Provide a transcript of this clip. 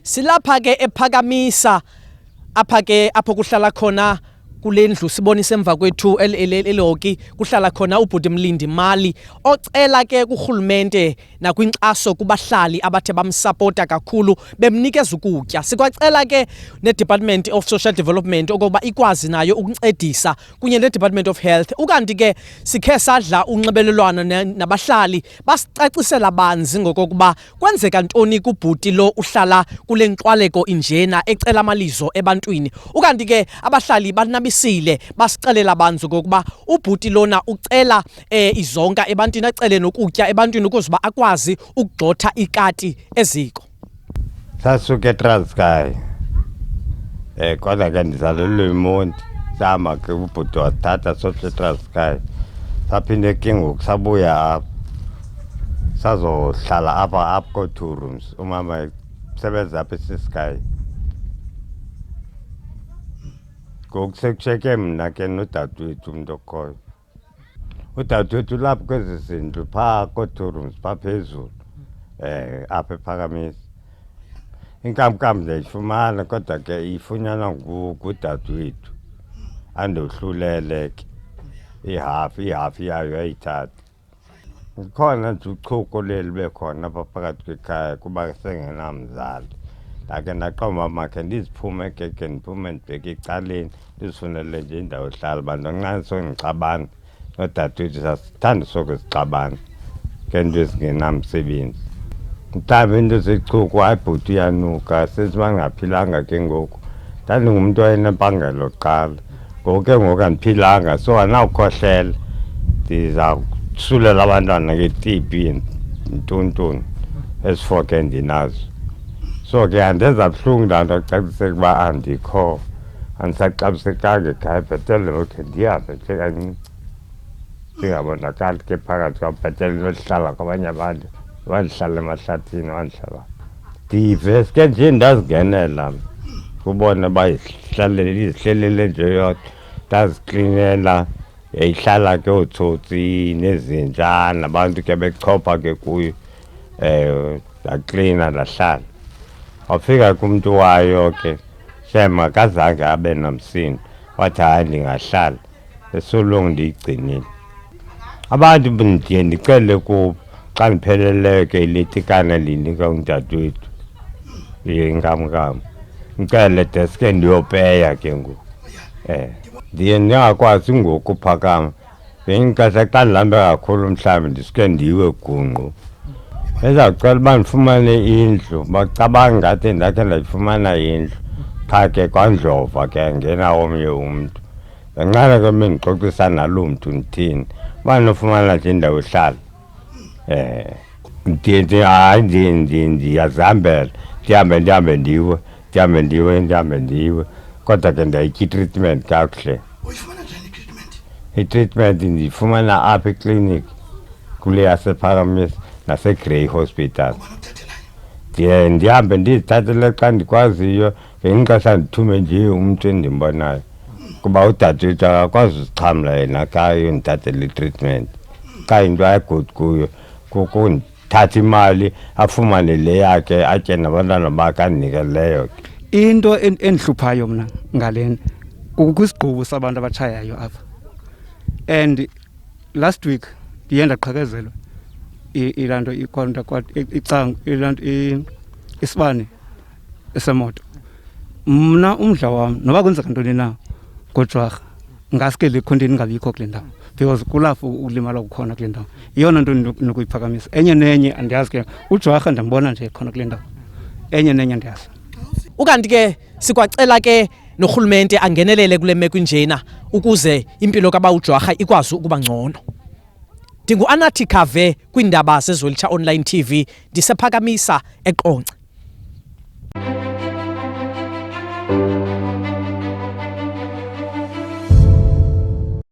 Silapha ke ePhakamisa apha ke apho kuhlala khona kule ndlu sibonise emva kwethu elihoki kuhlala khona ubhuti Mlindi Mali ocela ke kurhulumente nakwinkxaso kubahlali abathe bamsapota kakhulu bemnikeza ukutya. Sikwacela ke neDepartment of Social Development okokuba ikwazi nayo ukuncedisa kunye neDepartment of Health. Ukanti ke sikhe sadla unxibelelwano nabahlali basicacisela banzi ngokokuba Kwenzeka ntoni kubhuti lo uhlala kule nkxwaleko injena ecela amalizo ebantwini? Ukanti ke abahlali banabisile basixelela banzi ngokuba ubhuti lona ucela eh, izonka ebantwini acele nokutya ebantwini ukuze uba akwazi ukugxotha ikati eziko. Sasuka eTranskei eh kodwa ke ndizalelwe eMonti sahamba ke ubhuti wasithatha sohla eTranskei saphinde ke ngoku sabuya apha sazohlala apha apha koo-two rooms umama sebenza apha eSisky ngoku sekusheke mna ke nodadewethu umntu okhoyo udadewethu ulapha kwezi zindlu phaa koo-two rooms phaa phezulu um apha ePhakamisa inkamnkam ndiyayifumana kodwa ke ifunyanwa ngudadewethu andohlulele ke ihafu ihafu yayo ayithatha Kukhona nje uchuku oleli lube khona apha phakathi kwekhaya kuba sengenamzali. Ndakhe ndaqonda uba makhe ndiziphume egegeni ndiphume ndibheke ecaleni ndizifunele nje indawo yohlala uba nonxane sondixabana nodadewethu sasithanda soke sixabana ngeento ezingenamsebenzi. Mhlawumbi iinto zechuku hayi bhuti uyanuka sesiba ndingaphilanga ke ngoku ndandingumntu owayenempangelo kuqala. Ngoku ke ngoku andiphilanga so andinawukhohlela ndiza kusulela abantwana nge-T_B ntuntuni ezi-four ke ndinazo. So ke yandenza buhlungu laa nto kucaciseka uba andikho andisaxabisekanga ekhaya bhetele ndokhe ndihambe nje kancinci ndingabonakali ke phakathi kwam bhetele nohlala kwabanye abantu noba ndihlala emahlathini noba ndihlala ndiveske nje ndazingenela mna kubona uba izihlalele izihlelele nje yodwa ndaziklinela yayihlala ke ootsotsi nezinja nabantu ke bechopha ke kuyo um ndaklina ndahlala wafika kumntu wayo ke shem akazange abe namsindo wathi hayi ndingahlala esolongo ndiyigcinile abantu ndiye ndicele kubo xa ndipheleleyo ke iletikana ndiyinika udadewethu inkamnkam ndicele deske ndiyopeya ke ngoku um ndiye ndingakwazi ngoku uphakama ngelinye ixesha xa ndilambe kakhulu mhlawumbi ndisuke ndiwe gungqu ezawucela uba ndifumane indlu bacabanga ngathi ndakhe ndayifumana indlu qha ke kwandlova ke ngena omnye umntu ndanqala ke bendixoxisa naloo mntu ndithini uba ndinofumana nje indawo ehlala um ndiye hayi ndiyazihambela ndihambe ndihambe ndiwe ndihambe ndiwe ndihambe ndiwe kodwa ke ndiyayitya itreatment kakuhle Uyifumana njani i-treatment? I-treatment ndiyifumana apha ekliniki kule yasePhakamisa naseGrey Hospital. Ubani okuthathelayo? Ndiye ndihambe ndizithathele xa ndikwaziyo, ngelinye ixesha ndithume nje umntu endimbonayo kuba udadewethu akakwazi uzixhamla yena xa ayondithathela i-treatment. Xa into ayigood kuyo kukundithatha imali afumane le yakhe atye nabantwana bakhe andinike leyo ke. Into endihluphayo mna ngalena kukho isigqubu sabantu abatshayayo apha and last week ndiye ndaqhekezelwa ilaa nto ikhona icango ilaa nto isibane esemoto. Mna umdla wam noba kwenzeka ntoni na ngoJwarha ngaske le khonteni ingabikho kule ndawo because kulapho ukulimala kukhona kule ndawo. Yeyona nto ndinokuyiphakamisa. Enye nenye andiyazi ke, uJwarha ndiyambona nje khona kule ndawo, enye nenye andiyazi. Ukanti ke sikwacela ke norhulumente angenelele kule meko injena ukuze impilo kaBawuJwarha ikwazi ukuba ngcono. NdinguAnathi Khave kwiindaba zeZwelitsha Online TV ndisephakamisa eQonce.